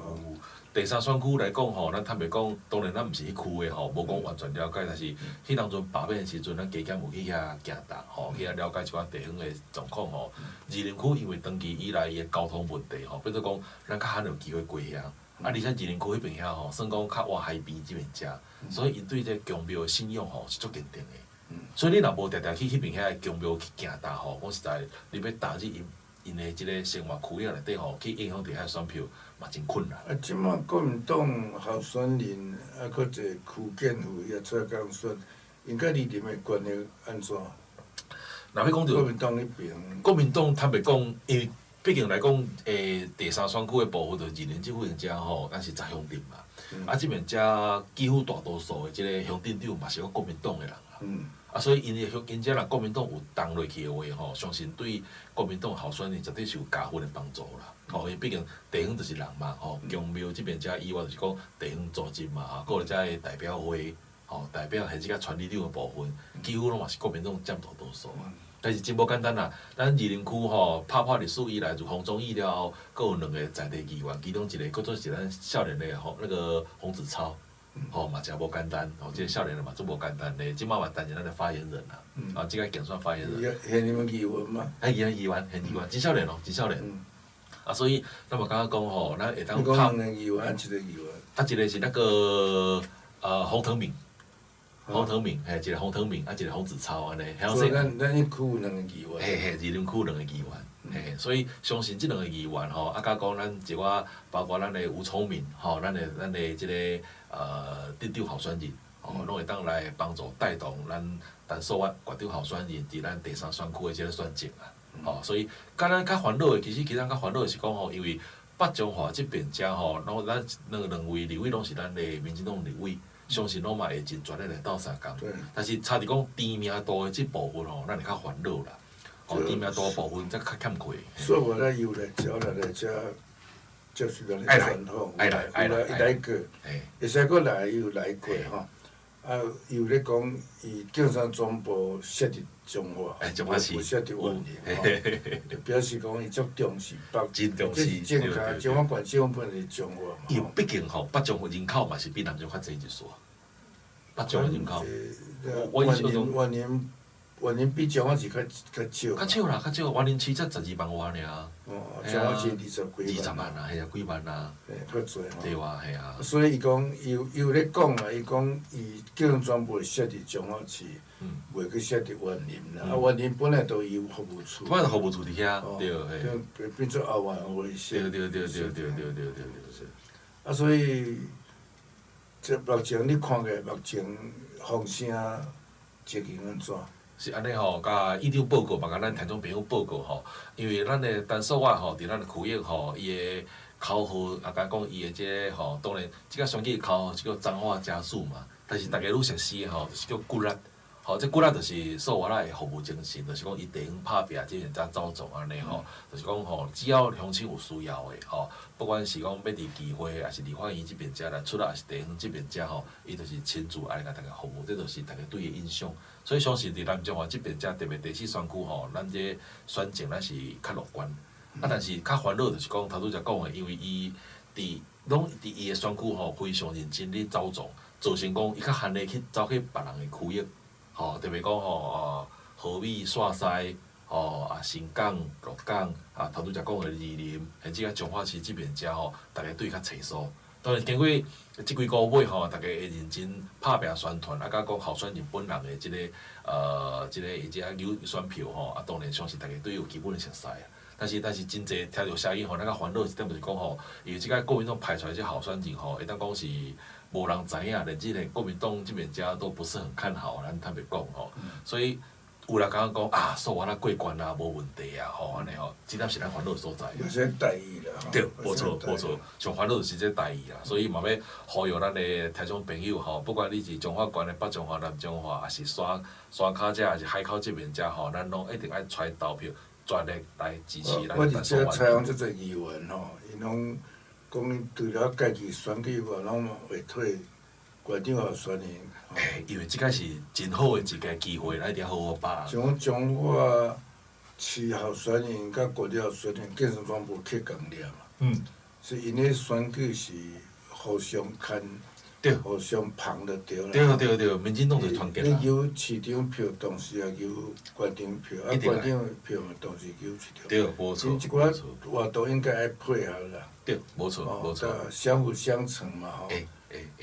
第三選區來講吼，咱坦白講，當然咱毋是彼區的吼，無講完全了解。但是彼當陣罷免的時陣，咱加減有去遐行動吼，去遐了解一寡地方的狀況吼。二林區因為長期以來伊的交通問題吼，變做講咱較罕有機會過遐。啊，而且二林區彼邊遐吼，算講較倚海邊這邊遮，所以𪜶對這个宮廟的信仰吼是足堅定的。所以你若無定定去彼邊遐的宮廟去行踏吼，講實在，你欲踏入𪜶的這个生活區域內底吼，去影響著遐選票嘛真困難。啊，這馬國民黨候選人啊，閣一个區建富也出來共選，𪜶佮二林的關係按怎？若欲講著國民黨彼邊，國民黨坦白講，因為畢竟來講，第三選區的部分，就二林這附近遮吼，咱是十鄉鎮嘛。啊，這邊遮幾乎大多數的這个鄉鎮長嘛是閣國民黨的人啊。啊，所以𪜶的𪜶遮若國民黨有動落去的話吼，相信對國民黨候選人絕對是有加分的幫助啦。吼，因為畢竟地方就是人嘛，吼，宮廟這邊遮以外就是講地方組織嘛，吼，閣有遮的代表會，吼，代表或者甲傳理長的部分，幾乎攏嘛是國民黨佔大多數啊。但是真無簡單啦，咱二林區吼，拍破歷史以來，自洪忠義了後，閣有兩個在地議員，其中一個閣做是咱少年的吼，那個洪子超。吼嘛誠無簡單，吼，這个少年的嘛足無簡單的，這馬嘛擔任咱的發言人啦，啊，這个競選發言人。現任議員嗎？哎，現任議員，現議員，真少年哦，真少年。啊，所以咱嘛感覺講吼，咱會當拍。兩個議員，一個議員。啊，一個是那個洪騰敏，洪騰敏，嘿，一個洪騰敏，啊，一個洪子超按呢。所以咱彼區有兩個議員。嘿嘿，二林區有兩個議員，嘿，所以相信這兩個議員吼，啊，佮講咱一寡，包括咱的吳聰明，吼，咱的這個。鎮長候選人，吼，攏會當來幫助帶動咱陳素月縣長候選人佇咱第三選區的這个選情啊，吼，所以佮咱較煩惱的，其實其實咱較煩惱的是講吼，因為北彰化這邊遮吼，攏咱兩位立委攏是咱的民進黨立委，相信攏嘛會盡全力來鬥相共。但是差佇講知名度的這部分吼，咱會較煩惱啦。哦，知名度的部分才較欠缺。所以我咧又來招來來遮。就是咱的傳統，有來有來伊來過，會使閣來，伊有來過吼。啊，伊有咧講，伊競選總部設佇彰化，無設佇員林吼，就表示講伊足重視北，真重視，這是正確。彰化縣政府本來是彰化嘛。伊畢竟吼，北彰化人口嘛是比南彰較濟一絲。北彰化人口，員林員林員林比彰化市較較少。較少啦，較少，員林市才十二萬外爾。哦，彰化市二十幾萬。 20萬啊，係啊，幾萬啊。嘿，較濟吼。對啊，係啊。所以伊講，伊有咧講啦，伊講伊競選總部設佇彰化市，袂去設佇員林啦。啊，員林本來都有服務處。本來服務處佇遐，對，嘿。變做後援會設。對對對對對對對對對。啊，所以，這目前你看過目前風聲情形按怎？是按呢吼，共院長報告嘛，共咱聽眾朋友報告吼，因為咱的陳素我吼，佇咱的區域吼，伊的口號啊，敢講伊的這個吼，當然這個選舉口號是叫彰化加速嘛，但是逐家愈熟悉的吼，就是叫骨力。吼，這骨力就是素我的服務精神，就是講伊地方拍拚，這樣才走總按呢吼，就是講吼，只要鄉親有需要的吼，不管是講欲佇議會，抑是立法院這邊遮來出來，抑是地方這邊遮吼，伊就是親自愛來共大家服務，這就是逐家對伊的印象。所以相信佇南彰化這邊遮，特別第四選區吼，咱這選情咱是較樂觀。啊，但是較煩惱就是講頭拄才講的，因為伊佇攏佇伊的選區吼，非常認真咧走總，造成講伊較罕咧去走去別人的區域。吼，特別講吼，和美、線西，吼啊，新港、鹿港，啊，頭拄才講的二林，甚至甲彰化市這邊遮吼，逐家對較清楚。當然經過這幾個月吼，逐家會認真拍拚宣傳，啊，佮講候選人本人的這個這個伊這個選票吼，啊，當然相信逐家對伊有基本的熟似啊。但是真濟聽著聲音吼，咱較煩惱一點就是講吼，因為這個國民黨派出來這候選人吼，會當講是無人知影，連這個國民黨這邊遮都不是很看好，咱坦白講吼，所以有人感覺講啊，素我若過關啊，無問題啊，吼按呢吼，這點是咱煩惱所在。有些代誌啦。對，無錯無錯，上煩惱就是這代誌啦，所以嘛欲呼籲咱的聽眾朋友吼，不管你是彰化縣的北彰化、南彰化，抑是山山跤遮，抑是海口這邊遮吼，咱攏一定愛出來投票，全力來支持咱。我佇這採訪足濟議員吼，𪜶攏講除了家己選舉外，攏會替縣長候選人。欸，因為這個是真好的一個機會，咱一定要好好把握。像阮彰化市候選人佮縣長候選人，基本上無去仝念嘛。所以𪜶咧選舉是互相牽，互相捧就對啦。對對對，民進黨就團結啦。你有市長票，同時也有縣長票，啊，縣長票嘛，同時有市長。對，無錯。這寡活動應該愛配合啦。對，無錯，無錯。相輔相成嘛，吼。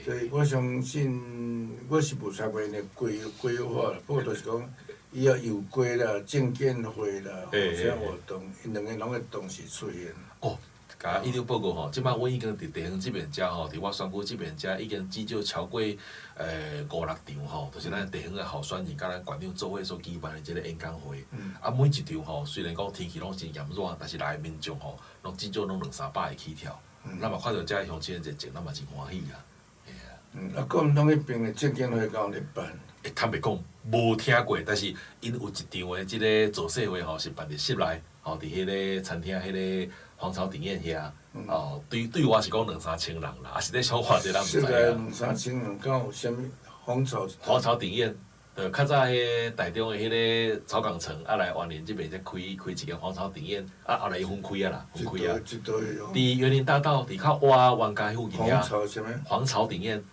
所以我相信，我是無參過𪜶的規劃啦，不過就是講，以後有關啦、證監會啦，啥活動，𪜶兩个攏會同時出現。哦，共院長報告吼，這擺阮已經佇地方這邊遮吼，佇我選區這邊遮已經至少超過五六場吼，就是咱地方的候選人佮咱縣長做伙所舉辦的這个演講會。啊，每一場吼，雖然講天氣攏真炎熱，但是來的民眾吼，攏至少攏兩三百个起跳。咱嘛看著遮鄉親的熱情，咱嘛真歡喜啊。啊，國民黨彼邊的政見會敢有咧辦？欸，坦白講，無聽過，但是𪜶有一場的這个造勢會吼，是辦佇室內，吼，佇彼个餐廳彼个皇朝鼎宴遐，哦，對對外是講兩三千人啦，啊，實際上偌濟人毋知影。室內兩三千人，敢有啥物皇朝？皇朝鼎宴，就較早彼个台中的彼个草港城，啊來員林這邊才開開一个皇朝鼎宴，啊後來伊分開啊啦，分開啊。佇員林大道，佇較倚萬家附近遐。皇朝啥物？皇朝鼎宴。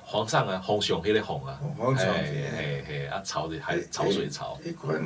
皇上啊，皇上彼个皇啊，嘿嘿嘿，啊潮的還潮水潮。彼款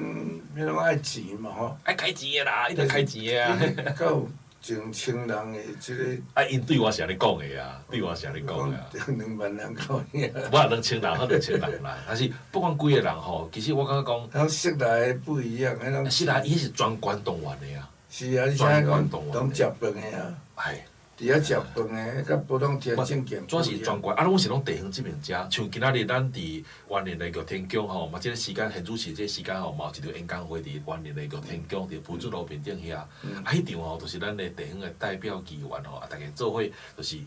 彼攏愛錢嘛吼。愛開錢的啦，一定開錢的啊。敢有上千人的這个。啊，𪜶對我是按呢講的啊，對我是按呢講的啊。兩萬人夠爾。無兩千人，好2000人啦。但是不管幾个人吼，其實我感覺講。咱室內不一樣，彼種。室內伊是全縣動員的啊。是啊，你啥講？攏食飯的啊。哎。佇遐食飯的，佮普通聽證件主要是全縣，啊，攏是攏地方這邊遮，像今仔日咱佇員林的玉天宮吼，嘛，這個時間現主持這個時間吼，嘛有一場演講會佇員林的玉天宮，佇埔竹路面頂遐，啊，彼場吼，就是咱的地方的代表議員吼，啊，逐家做伙，就是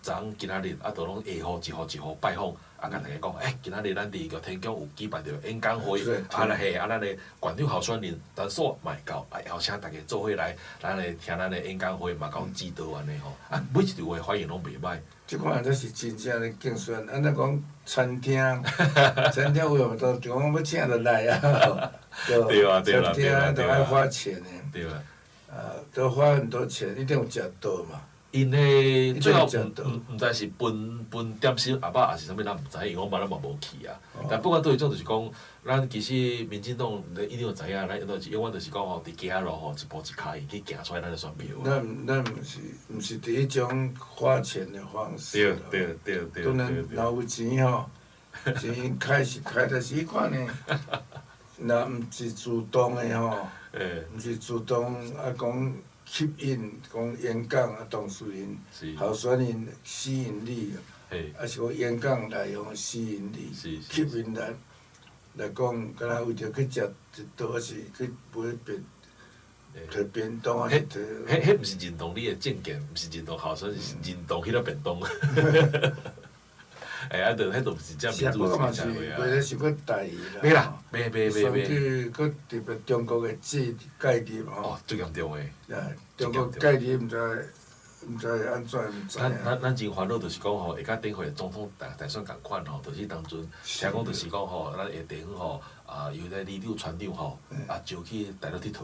昨昏今仔日啊，都攏下戶一戶一戶拜訪，啊，共大家講，欸，今仔日咱佇玉天宮有舉辦著演講會，啊，嘿，啊，咱的縣長候選人陳素嘛會到，啊，邀請逐家做伙來，咱來聽咱的演講會，嘛共指導按呢吼，啊，每一場的反應攏袂䆀。這款才是真正咧競選，按怎講餐廳，餐廳有都就講欲請就來啊，對啊，對啊，餐廳都愛花錢的，對啊，啊，都花很多錢，一定有食到嘛。𪜶彼最後毋知是分分點心盒仔，抑是啥物，咱毋知，因為我嘛咱嘛無去啊。但不管佗一種，就是講，咱其實民進黨一定有知影，咱就是永遠就是講吼，佇街仔路吼，一步一跤印去行出來咱的選票。咱毋是佇彼種花錢的方式。對對對對。當然，若有錢吼，錢開是開，但是彼款呢，若毋是主動的吼，毋是主動啊講。吸引講演講啊，當事人、候選人吸引力，抑是講演講內容的吸引力、吸引力來講，敢若為著去食一頓，抑是去買便提便當，抑是提。彼毋是認同你的政見，毋是認同候選，是認同彼粒便當。欸，啊，就彼就毋是真民主的社會啊。袂咧想閣台語啦。袂啦，袂袂袂袂。選舉閣特別中國的介入吼。哦，最嚴重的。啊，中國介入毋知毋知會按怎毋知。咱真煩惱就是講吼，會佮頂回總統大選仝款吼，就是當陣聽講就是講吼，咱的地方吼，啊，由咧里長、村長吼，啊，招去大陸𨑨迌。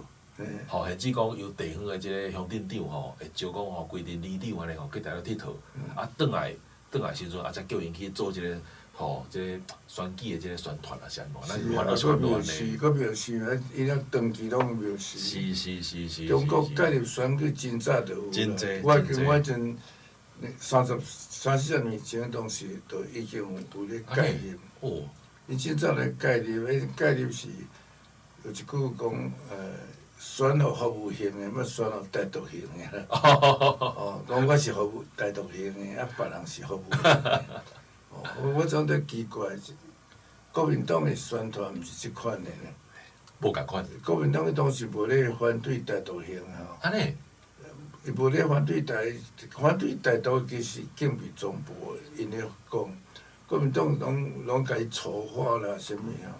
吼，甚至講由地方的這个鄉鎮長吼，會招講吼，規陣里長按呢吼去大陸𨑨迌，啊，轉來時陣啊，才叫𪜶去做這个吼，這个選舉的這个宣傳啊，是按怎？咱煩惱是按怎呢？閣廟司，伊遐長期攏廟司。中國介入選舉真早就有啦。我記我陣三十三四十年前，當時就已經有咧介入。𪜶真早咧介入，彼介入是有一句講，選予服務型的，欲選予台獨型的啦。哦，講我是服務台獨型的，啊，別人是服務型的。哦，我總覺奇怪，國民黨的宣傳毋是這款的呢。無仝款。國民黨當時無咧反對台獨型吼。按呢？伊無咧反對台獨，其實警備總部𪜶咧講，國民黨攏共伊醜化啦，啥物吼。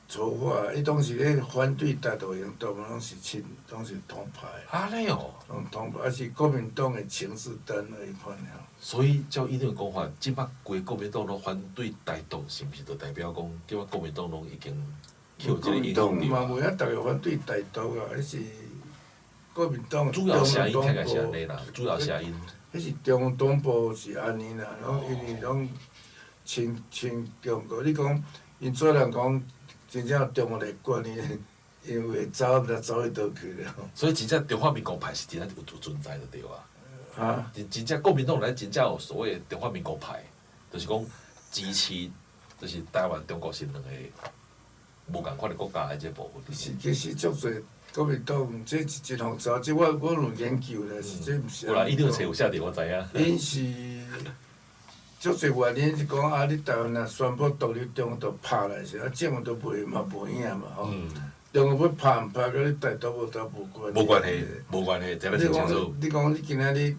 醜化，伊當時咧反對台獨型，大部分攏是親，攏是統派。按呢哦。攏統派，抑是國民黨的情治單位款吼。所以照伊這個講法，這擺規國民黨攏反對台獨，是毋是就代表講，這擺國民黨攏已經受這個影響？嘛袂曉逐个反對台獨啊，彼是國民黨主要聲音聽起來是按呢啦，主要聲音。彼是中央黨部是按呢啦，攏因為攏親親中國，你講𪜶做人講。真正中國來管伊，因為走毋知走去佗去了。所以真正中華民國派是真正有存在就對啊。啊？真正國民黨內真正有所謂中華民國派，就是講支持，就是台灣中國是兩个無仝款的國家的這部分。是，其實足濟國民黨這是真複雜，這我有研究咧，是這毋是。有啦，伊頂冊有寫著，我知影。𪜶是足濟原因是講啊，你台灣若宣布獨立，中國就拍來是，啊，政府都袂嘛無影嘛吼。中國欲拍毋拍，佮你台獨無台無關。無關係，無關係，這個真清楚。你講你今仔日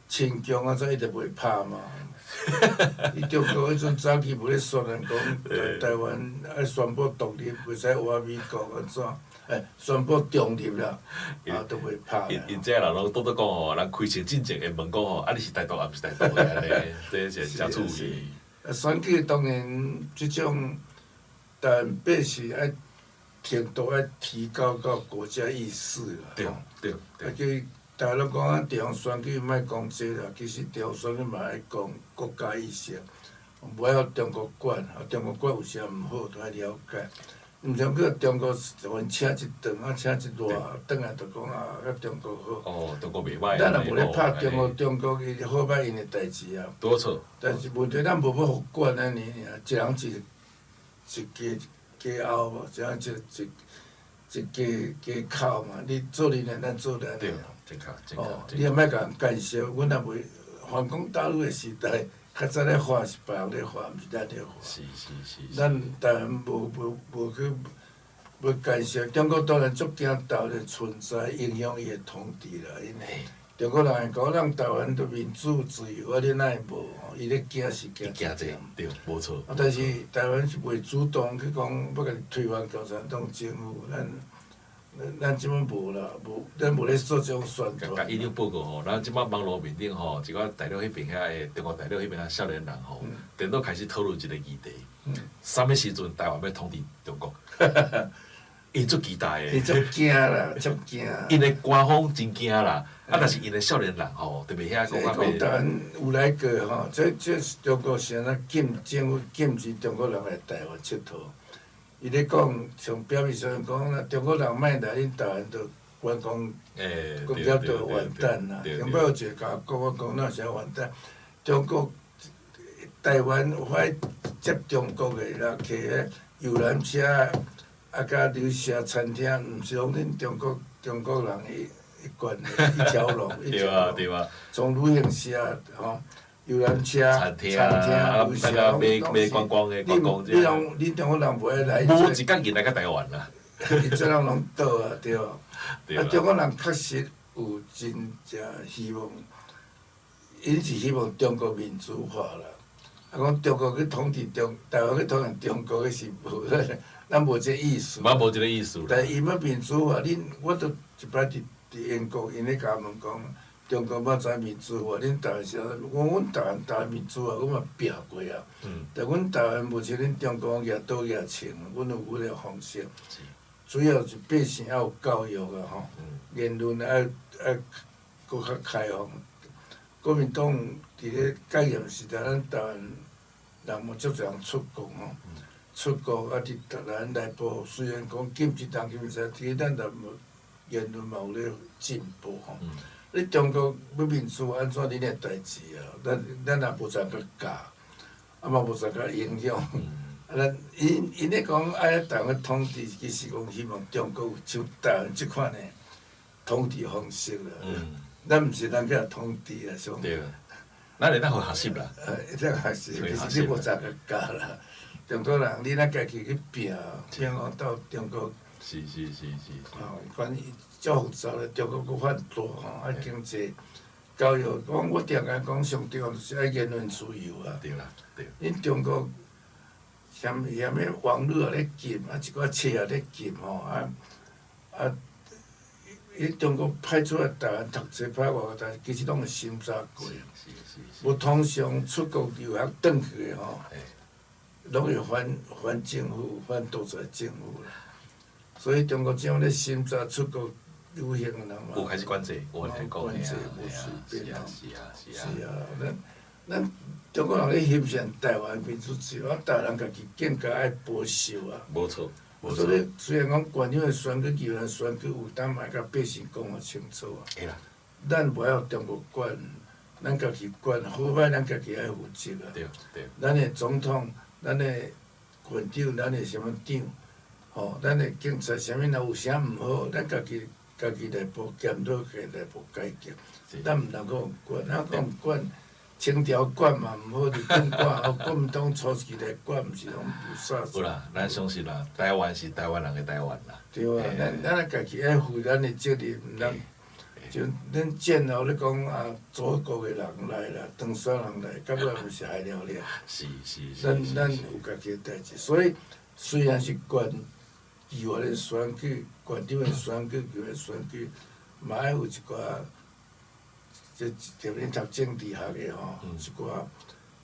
親共啊，怎伊就袂拍嘛？伊中國彼陣早期無咧宣傳講台灣愛宣布獨立，袂使倚美國按怎？宣布中立啦，啊，都袂拍。𪜶這人攏拄拄講吼，人開槍進前會問講吼，啊，你是台獨抑毋是台獨的按呢？這是誠趣味。啊，選舉當然這種，但必須愛程度愛提高到國家意識啦。啊，叫大家攏講啊，地方選舉莫講這啦，其實地方選舉嘛愛講國家意識，無愛予中國管，啊，中國管有啥毋好，都愛了解。毋像去中國予𪜶請一頓啊，請一偌，轉來就講啊，佮中國好。哦，中國袂歹。咱若無咧拍中國，中國伊好歹𪜶的代誌啊。對錯。但是問題咱無欲予管按呢爾，一人一家家後無，一人一家家口嘛。你做恁的，咱做咱的。對，正確，正確。哦，你也莫共人干涉，阮也袂反攻大陸的時代。較早咧畫是別人咧畫，毋是咱咧畫。咱台灣無去欲干涉，中國當然足驚台灣的存在影響伊的統治啦。因為中國人會講，咱台灣都民主自由，啊，你哪會無？吼，伊咧驚是驚驚這，對，無錯。啊，但是台灣是袂主動去講欲共伊推翻共產黨政府，咱這擺無啦，無咱無咧做這種宣傳。共伊頂報告吼，咱這擺網路面頂吼，一寡大陸彼邊遐的中國大陸彼邊遐少年人吼，顛倒開始討論一個議題。啥物時陣台灣欲統治中國？𪜶足期待的。𪜶足驚啦，足驚。𪜶的官方真驚啦，啊，但是𪜶的少年人吼，特別遐國較講台灣有來過吼，這中國是按怎禁政府禁止中國人來台灣𨑨迌。伊咧講，從表面上講啦，中國人莫來恁台灣，就觀光工業就完蛋啦。頂擺有一个共我講，我講哪有啥完蛋？中國台灣有法接中國的啦，騎彼遊覽車，啊，佮旅社餐廳，毋是攏恁中國人一管的一條龍，一條龍。從旅行社吼，遊覽車、餐廳啊，大家買買觀光的觀光者。你攏你中國人無愛來。無一角人來到台灣啦。伊這人攏倒啊，對。啊，中國人確實有真正希望，𪜶是希望中國民主化啦。啊，講中國去統治中，台灣去統治中國，彼是無，咱無這意思。嘛無這个意思。但伊欲民主化，恁我都一擺佇佇英國，𪜶咧共我問講，中國欲怎民主化？恁台灣是按怎？我講阮台灣台灣民主化，阮嘛拼過啊。但阮台灣無像恁中國舉刀舉槍，阮有阮的方式。主要是百姓愛有教育啊吼，言論愛愛閣較開放。國民黨佇咧戒嚴時代，咱台灣人嘛足濟人出國吼，出國啊佇台灣內部雖然講禁止東禁西，其實咱也無言論嘛有咧進步吼。你中國欲民主按怎恁的代誌啊？咱咱也無怎去教，啊嘛無怎去影響。啊，咱𪜶𪜶咧講愛台灣統治，其實講希望中國有像台灣這款的統治方式啦。咱毋是咱去共統治啊，上。對，咱會當去學習啦。會當學習，其實你無怎去教啦。中國人，你若家己去拼，拼講到中國。吼，關係足複雜咧，中國閣發達吼，啊經濟、教育，講我定定講上重要就是愛言論自由啊。對啦，對。恁中國嫌嫌彼網路也咧禁，啊一寡冊也咧禁吼，啊啊，彼中國派出來台灣讀冊，派外國讀，其實攏會審查過。無通常出國留學轉去的吼，攏會反反政府、反獨裁政府啦。所以中國政府咧審查出國旅行的人嘛，有開始管制，有聽講管制無隨便啊。是啊，是啊。是啊，咱咱中國人咧欣賞台灣民主自由，啊，台灣人家己更加愛保守啊。無錯，無錯。所以雖然講縣長的選舉、議員選舉有當嘛愛共百姓講予清楚啊。會啦。咱無愛予中國管，咱家己管，好歹咱家己愛負責啊。對對。咱的總統、咱的縣長、咱的啥物長，吼，咱的警察啥物若有啥毋好，咱家己家己內部檢討，家內部改革。咱毋通閣管，咱講管，清朝管嘛毋好，日本管好，國民黨初期來管，毋是攏無啥。有啦，咱相信啦，台灣是台灣人的台灣啦。對啊，咱咱家己愛負咱的責任，毋通就恁戰後咧講啊，祖國的人來啦，唐山人來，到尾毋是害了了。咱咱有家己的代誌，所以雖然是縣議員的選舉、縣長的選舉、議員選舉，嘛愛有一寡，這特別讀政治學的吼，一寡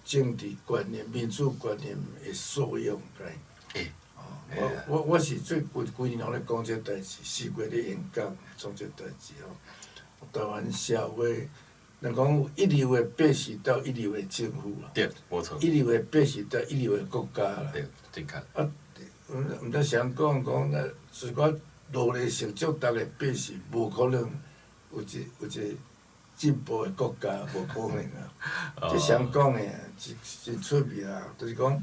政治觀念、民主觀念的素養該。我我我是最近幾年攏咧講這代誌，四月咧演講講這代誌吼。台灣社會，人講一流的百姓鬥一流的政府啦。對，無錯。一流的百姓鬥一流的國家啦。對，正確。啊，毋毋知誰講講，那一寡努力成足逐个百姓，無可能有一有一個進步的國家，無可能啊！這誰講的？真真出名啊！就是講，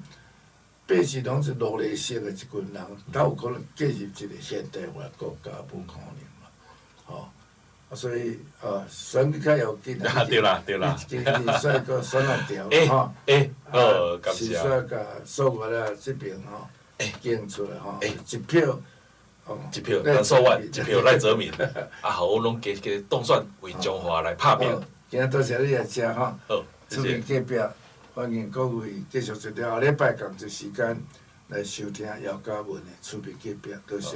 百姓攏是奴隸式的一群人，哪有可能建立一個現代化國家？無可能嘛！吼！啊，所以啊，選舉較要緊啊！對啦對啦，你今年選閣選會著吼。欸，好，感謝。是煞共素媛仔這邊吼，競出來吼，一票，一票，陳素媛，一票賴澤民。啊好，阮攏加加當選為彰化來拍拼。今仔多謝你來遮吼，好，厝邊隔壁，歡迎各位繼續做後禮拜仝一時間來收聽姚嘉文的厝邊隔壁，多謝。